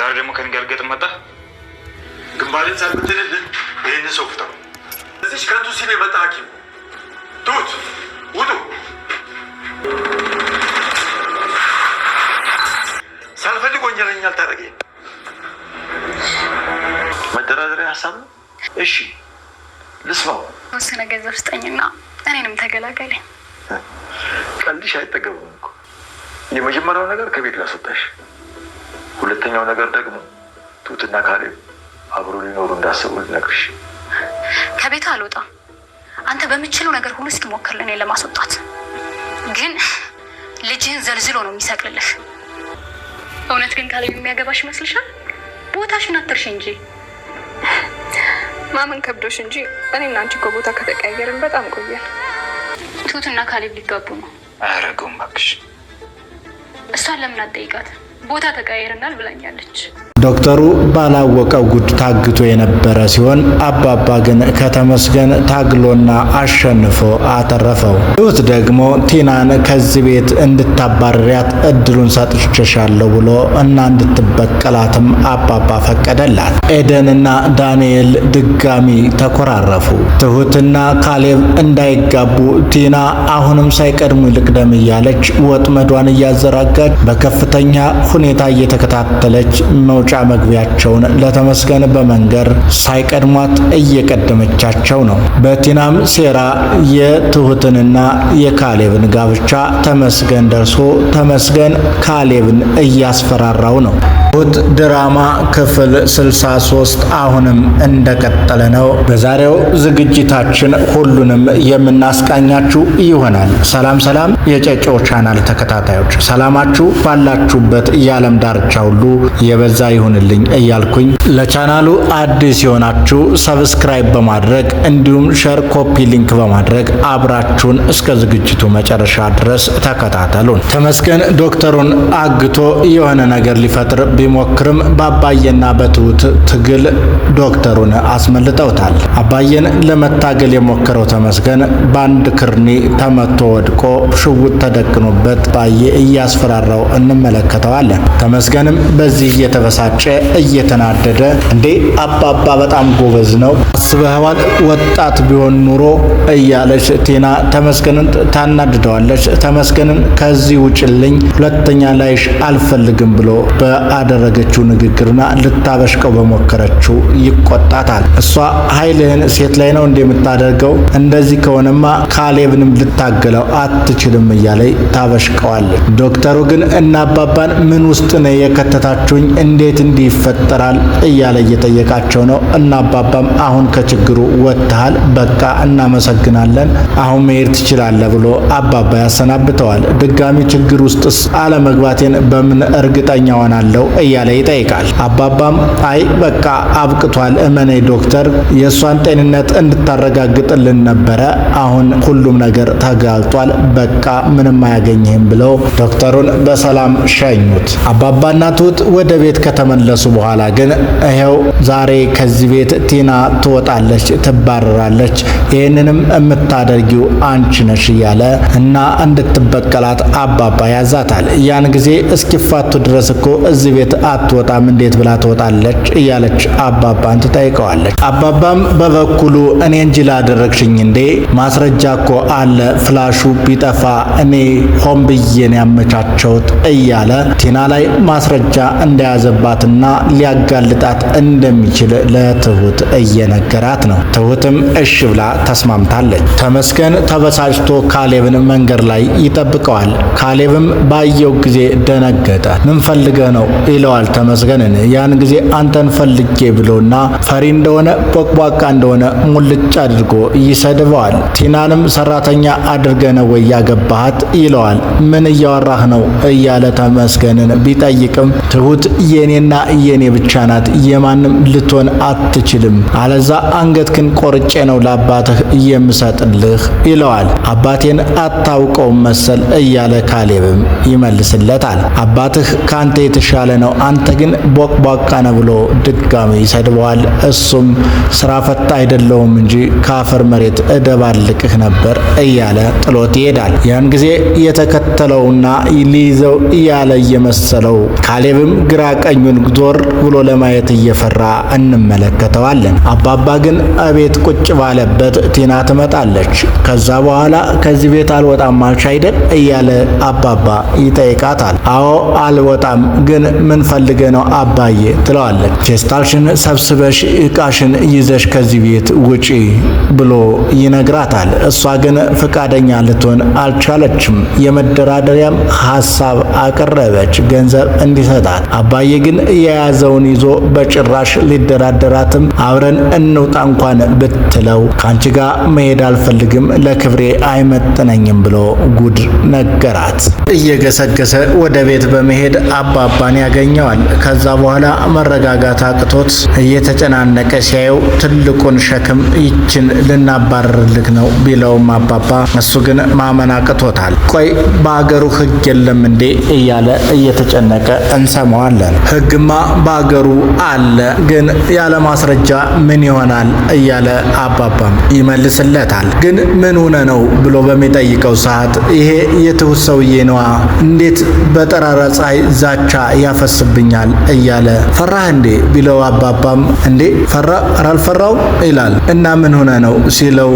ዛሬ ደግሞ ከእኔ ጋር ልገጥም መጣ። ግንባሬን ሳልበትንልህ ይህንን ሰው ፍታው። እዚች ከንቱ ሲል የመጣ ሐኪም ትሁት ውጡ። ሳልፈልግ ወንጀለኛ አልታደርገኝ። መደራደሪያ ሀሳብ ነው። እሺ ልስማው። ተወሰነ ገንዘብ ስጠኝና እኔንም ተገላገለኝ። ቀልድሽ አይጠገብም እኮ። የመጀመሪያው ነገር ከቤት ላስወጣሽ፣ ሁለተኛው ነገር ደግሞ ትሁትና ካሌብ አብሮ ሊኖሩ እንዳሰቡ ልነግርሽ። ከቤት አልወጣም። አንተ በምችለው ነገር ሁሉ እስኪሞክር እኔን ለማስወጣት ግን ልጅህን ዘልዝሎ ነው የሚሰቅልልህ። እውነት ግን ካሌብ የሚያገባሽ ይመስልሻል? ቦታሽን አትርሽ እንጂ። ማመን ከብዶሽ እንጂ እኔና አንቺ እኮ ቦታ ከተቀያየርን በጣም ቆየን። ትሁትና ካሌብ ሊጋቡ ነው። አያደርገውም እባክሽ። እሷን ለምን አትጠይቃት? ቦታ ተቀያይረናል ብላኛለች። ዶክተሩ ባላወቀው ጉድ ታግቶ የነበረ ሲሆን አባባ ግን ከተመስገን ታግሎና አሸንፎ አተረፈው። ትሁት ደግሞ ቲናን ከዚህ ቤት እንድታባርሪያት እድሉን ሰጥቼሻለሁ ብሎ እና እንድትበቀላትም አባባ ፈቀደላት። ኤደንና ዳንኤል ድጋሚ ተኮራረፉ። ትሁትና ካሌብ እንዳይጋቡ ቲና አሁንም ሳይቀድሙ ልቅደም እያለች ወጥመዷን እያዘራጋች በከፍተኛ ሁኔታ እየተከታተለች መውጫ መግቢያቸውን ለተመስገን በመንገር ሳይቀድሟት እየቀደመቻቸው ነው። በቲናም ሴራ የትሁትንና የካሌብን ጋብቻ ተመስገን ደርሶ ተመስገን ካሌብን እያስፈራራው ነው። ትሁት ድራማ ክፍል 63 አሁንም እንደቀጠለ ነው። በዛሬው ዝግጅታችን ሁሉንም የምናስቃኛችሁ ይሆናል። ሰላም ሰላም፣ የጨጮ ቻናል ተከታታዮች ሰላማችሁ ባላችሁበት የዓለም ዳርቻ ሁሉ የበዛ ይሁንልኝ እያልኩኝ ለቻናሉ አዲስ የሆናችሁ subscribe በማድረግ እንዲሁም share፣ copy link በማድረግ አብራችሁን እስከ ዝግጅቱ መጨረሻ ድረስ ተከታተሉን። ተመስገን ዶክተሩን አግቶ የሆነ ነገር ሊፈጥር ቢሞክርም በአባዬና በትሁት ትግል ዶክተሩን አስመልጠውታል። አባዬን ለመታገል የሞከረው ተመስገን በአንድ ክርኒ ተመቶ ወድቆ ሽጉጥ ተደቅኖበት ባዬ እያስፈራራው እንመለከተዋለን። ተመስገንም በዚህ እየተበሳጨ እየተናደደ እንዴ አባባ በጣም ጎበዝ ነው፣ አስበኸዋል? ወጣት ቢሆን ኑሮ እያለች ቲና ተመስገንን ታናድደዋለች። ተመስገንን ከዚህ ውጭልኝ፣ ሁለተኛ ላይሽ አልፈልግም ብሎ በአደረገችው ንግግርና ልታበሽቀው በሞከረችው ይቆጣታል። እሷ ኃይልህን ሴት ላይ ነው እንደምታደርገው፣ እንደዚህ ከሆነማ ካሌብንም ልታገለው አትችልም እያለች ታበሽቀዋለች። ዶክተሩ ግን እና አባባን ምን ውስጥ ነው የከተታችሁኝ? እንዴት እንዲህ ይፈጠራል? እያለ እየጠየቃቸው ነው። እና አባባም አሁን ከችግሩ ወጥተሃል፣ በቃ እናመሰግናለን፣ አሁን መሄድ ትችላለህ ብሎ አባባ ያሰናብተዋል። ድጋሚ ችግር ውስጥስ አለመግባቴን በምን እርግጠኛ ሆናለሁ? እያለ ይጠይቃል። አባባም አይ በቃ አብቅቷል፣ እመነኝ ዶክተር፣ የእሷን ጤንነት እንድታረጋግጥልን ነበረ። አሁን ሁሉም ነገር ተጋልጧል፣ በቃ ምንም አያገኝህም ብለው ዶክተሩን በሰላም ሸኙት። አባባና ትሁት ወደ ቤት ከተመለሱ በኋላ ግን ይኸው ዛሬ ከዚህ ቤት ቲና ትወጣለች፣ ትባረራለች፣ ይህንንም የምታደርጊው አንቺ ነሽ እያለ እና እንድትበቀላት አባባ ያዛታል። ያን ጊዜ እስኪፋቱ ድረስ እኮ እዚህ ቤት አትወጣም፣ እንዴት ብላ ትወጣለች? እያለች አባባን ትጠይቀዋለች። አባባም በበኩሉ እኔ እንጂ ላደረግሽኝ እንዴ ማስረጃ እኮ አለ፣ ፍላሹ ቢጠፋ እኔ ሆን ብዬ ነው ያመቻቸውት እያለ ቲና ላይ ማስረጃ እንደያዘባትና ሊያጋልጣት እንደሚችል ለትሁት እየነገራት ነው። ትሁትም እሽ ብላ ተስማምታለች። ተመስገን ተበሳጭቶ ካሌብን መንገድ ላይ ይጠብቀዋል። ካሌብም ባየው ጊዜ ደነገጠ። ምን ፈልገህ ነው ይለዋል ተመስገንን። ያን ጊዜ አንተን ፈልጌ ብሎና ፈሪ እንደሆነ ቦቅቧቃ እንደሆነ ሙልጭ አድርጎ ይሰድበዋል። ቲናንም ሰራተኛ አድርገህ ነው ወይ ያገባሃት ይለዋል። ምን እያወራህ ነው እያለ ተመስገንን ቢጠይቅም ትሁት የኔና የኔ ብቻ ናት፣ የማንም ልትሆን አትችልም፣ አለዛ አንገትክን ቆርጬ ነው ለአባትህ የምሰጥልህ ይለዋል። አባቴን አታውቀውም መሰል እያለ ካሌብም ይመልስለታል። አባትህ ካንተ የተሻለ ነው ነው፣ አንተ ግን ቦቅቧቃ ነህ ብሎ ድጋሚ ይሰድበዋል። እሱም ስራ ፈት አይደለውም እንጂ ከአፈር መሬት እደባልቅህ ነበር እያለ ጥሎት ይሄዳል። ያን ጊዜ የተከተለውና ሊይዘው እያለ እየመሰለው ካሌብም ግራ ቀኙን ዞር ብሎ ለማየት እየፈራ እንመለከተዋለን። አባባ ግን እቤት ቁጭ ባለበት ቲና ትመጣለች። ከዛ በኋላ ከዚህ ቤት አልወጣም አልሽ አይደል እያለ አባባ ይጠይቃታል። አዎ አልወጣም፣ ግን ምን ፈልገ ነው አባዬ ትለዋለች። ፌስታልሽን ሰብስበሽ እቃሽን ይዘሽ ከዚህ ቤት ውጪ ብሎ ይነግራታል። እሷ ግን ፈቃደኛ ልትሆን አልቻለችም። የመደራደሪያም ሀሳብ አቀረበች፣ ገንዘብ እንዲሰጣት። አባዬ ግን የያዘውን ይዞ በጭራሽ ሊደራደራትም አብረን እንውጣ እንኳን ብትለው ከአንቺ ጋር መሄድ አልፈልግም፣ ለክብሬ አይመጥነኝም ብሎ ጉድ ነገራት። እየገሰገሰ ወደ ቤት በመሄድ አባባን ያገኘዋል። ከዛ በኋላ መረጋጋት አቅቶት እየተጨናነቀ ሲያየው ትልቁን ሸክም ይችን ልናባርርልክ ነው ቢለውም አባባ እሱ ግን ማመን አቅቶታል። ቆይ በአገሩ ሕግ የለም እንዴ እያለ እየተጨነቀ እንሰማዋለን። ሕግማ በአገሩ አለ፣ ግን ያለ ማስረጃ ምን ይሆናል እያለ አባባም ይመልስለታል። ግን ምን ሆነ ነው ብሎ በሚጠይቀው ሰዓት ይሄ የትሁት ሰውዬ ነዋ፣ እንዴት በጠራራ ፀሐይ ዛቻ ያፈስብኛል እያለ ፈራህ እንዴ ቢለው አባባም እንዴ ፈራ አልፈራው ይላል። እና ምን ሆነ ነው ሲለው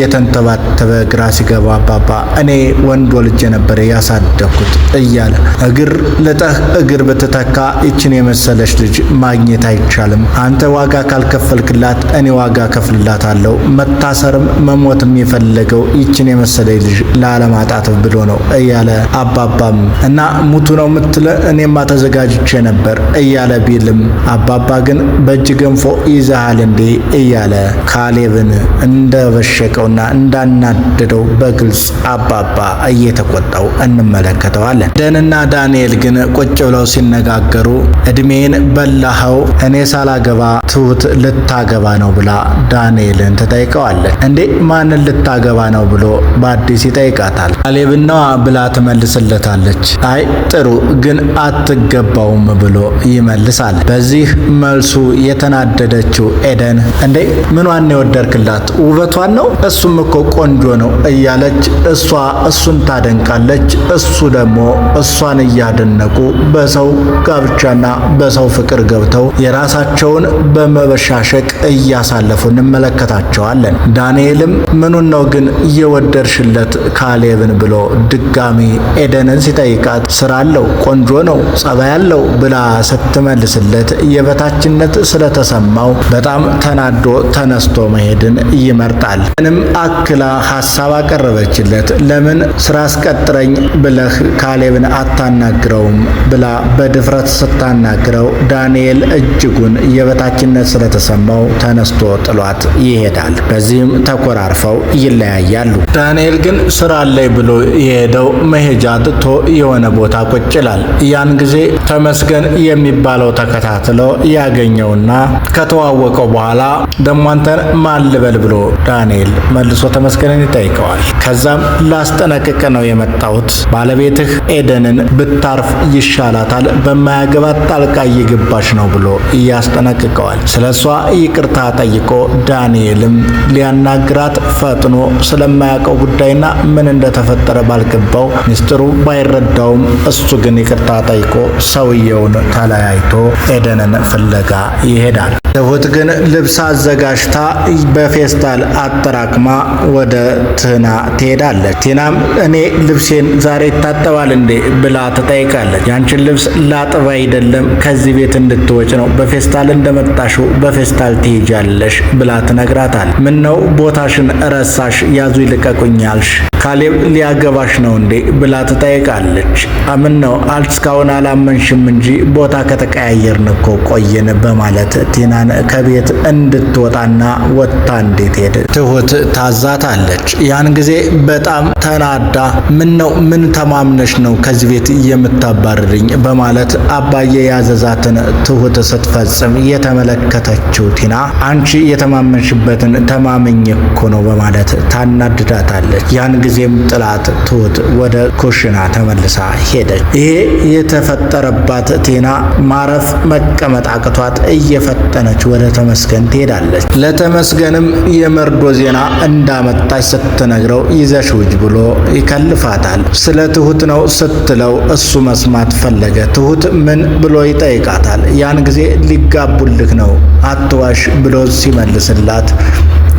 እየተንተባተበ ግራ ሲገባ አባባ እኔ ወንድ ወልጄ ነበር ያሳደግኩት እያለ እግር ልጠህ እግር ብትተካ ይችን የመሰለች ልጅ ማግኘት አይቻልም። አንተ ዋጋ ካልከፈልክላት እኔ ዋጋ ከፍልላታለሁ። መታሰርም መሞትም የፈለገው ይችን የመሰለች ልጅ ላለማጣት ብሎ ነው እያለ አባባም እና ሙቱ ነው ምትለ እኔማ ተዘጋጅቼ ነበር እያለ ቢልም አባባ ግን በእጅ ገንፎ ይዘሃል እንዴ እያለ ካሌብን እንደበሸቀውና እንዳናደደው በግልጽ አባባ እየተቆጣው እንመለከተዋለን። ደንና ዳንኤል ግን ቁጭ ብለው ሲነጋገሩ እድሜን በላኸው፣ እኔ ሳላገባ ትሁት ልታገባ ነው ብላ ዳንኤልን ትጠይቀዋለች። እንዴ ማንን ልታገባ ነው ብሎ በአዲስ ይጠይቃታል። ካሌብን ነዋ ብላ ትመልስለታለች። አይ ጥሩ ግን አትገባውም ብሎ ይመልሳል። በዚህ መልሱ የተናደደችው ኤደን እንዴ ምኗን የወደድክላት? ውበቷን ነው? እሱም እኮ ቆንጆ ነው እያለች እሷ እሱን ታደንቃለች፣ እሱ ደግሞ እሷን እያደነቁ በሰው ጋብቻና በሰው ፍቅር ገብተው የራሳቸውን በመበሻሸቅ እያሳለፉ እንመለከታቸዋለን። ዳንኤልም ምኑን ነው ግን የወደድሽለት ካሌብን ብሎ ድጋሚ ኤደንን ሲጠይቃት ስራ አለው፣ ቆንጆ ነው፣ ጸባይ አለው ብላ ስትመልስለት የበታችነት ስለተሰማው በጣም ተናዶ ተነስቶ መሄድን ይመርጣል። ምንም አክላ ሀሳብ አቀረበችለት። ለምን ስራ አስቀጥረኝ ብለህ ካሌብን አታናግረውም ብላ በድፍረት ስታናግረው ዳንኤል እጅጉን የበታችነት ስለተሰማው ተነስቶ ጥሏት ይሄዳል። በዚህም ተኮራርፈው ይለያያሉ። ዳንኤል ግን ስራ አለኝ ብሎ የሄደው መሄጃ አጥቶ የሆነ ቦታ ቁጭ ይላል። ያን ጊዜ ተመስገን የሚባለው ተከታትሎ ያገኘውና ከተዋወቀው በኋላ ደሞ አንተን ማን ልበል ብሎ ዳንኤል መልሶ ተመስገንን ይጠይቀዋል። ከዛም ላስጠነቅቅ ነው የመጣሁት፣ ባለቤትህ ኤደንን ብታርፍ ይሻላታል፣ በማያገባት ጣልቃ እየገባች ነው ብሎ ያስጠነቅቀዋል። ስለ እሷ ይቅርታ ጠይቆ ዳንኤልም ሊያናግራት ፈጥኖ ስለማያውቀው ጉዳይና ምን እንደተፈጠረ ባልገባው ሚስጥሩ ባይረዳውም እሱ ግን ይቅርታ ጠይቆ ሰውየውን ተለያይቶ ኤደንን ፍለጋ ይሄዳል። ትሁት ግን ልብስ አዘጋጅታ በፌስታል አጠራቅማ ወደ ቲና ትሄዳለች። ቲናም እኔ ልብሴን ዛሬ ይታጠባል እንዴ ብላ ትጠይቃለች። ያንቺን ልብስ ላጥብ አይደለም ከዚህ ቤት እንድትወጭ ነው፣ በፌስታል እንደመጣሽው በፌስታል ትሄጃለሽ ብላ ትነግራታል። ምን ነው ቦታሽን ረሳሽ? ያዙ ይልቀቁኛልሽ ካሌብ ሊያገባሽ ነው እንዴ ብላ ትጠይቃለች። ምን ነው እስካሁን አላመንሽም እንጂ ቦታ ከተቀያየርን እኮ ቆየን በማለት ቲናን ከቤት እንድትወጣና ወጥታ እንድትሄድ ትሁት ታዛታለች። ያን ጊዜ በጣም ተናዳ ምን ነው ምን ተማምነሽ ነው ከዚህ ቤት የምታባርርኝ በማለት አባዬ ያዘዛትን ትሁት ስትፈጽም የተመለከተችው ቲና አንቺ የተማመንሽበትን ተማምኜ እኮ ነው በማለት ታናድዳታለች። ያን ጊዜ ጊዜም ጥላት ትሁት ወደ ኩሽና ተመልሳ ሄደች። ይሄ የተፈጠረባት ቲና ማረፍ መቀመጥ አቅቷት እየፈጠነች ወደ ተመስገን ትሄዳለች። ለተመስገንም የመርዶ ዜና እንዳመጣች ስትነግረው ይዘሽ ውጅ ብሎ ይከልፋታል። ስለ ትሁት ነው ስትለው እሱ መስማት ፈለገ። ትሁት ምን ብሎ ይጠይቃታል። ያን ጊዜ ሊጋቡልህ ነው አትዋሽ ብሎ ሲመልስላት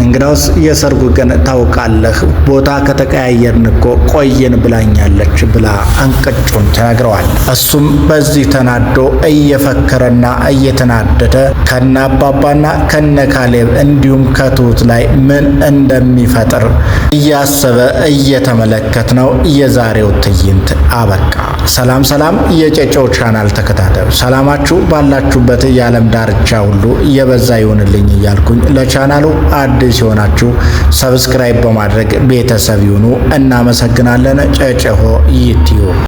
እንግዳውስ የሰርጉ ቀን ታውቃለህ፣ ቦታ ከተቀያየርን እኮ ቆየን ብላኛለች ብላ አንቀጩን ተናግረዋል። እሱም በዚህ ተናዶ እየፈከረና እየተናደደ ከነ አባባና ከነ ካሌብ እንዲሁም ከትሁት ላይ ምን እንደሚፈጥር እያሰበ እየተመለከት ነው። የዛሬው ትዕይንት አበቃ። ሰላም ሰላም፣ የጨጨው ቻናል ተከታታዩ ሰላማችሁ ባላችሁበት የዓለም ዳርቻ ሁሉ የበዛ ይሁንልኝ እያልኩኝ ለቻናሉ አዲስ የሆናችሁ subscribe በማድረግ ቤተሰብ ይሁኑ። እናመሰግናለን። ጨጨሆ ዩቲዩብ።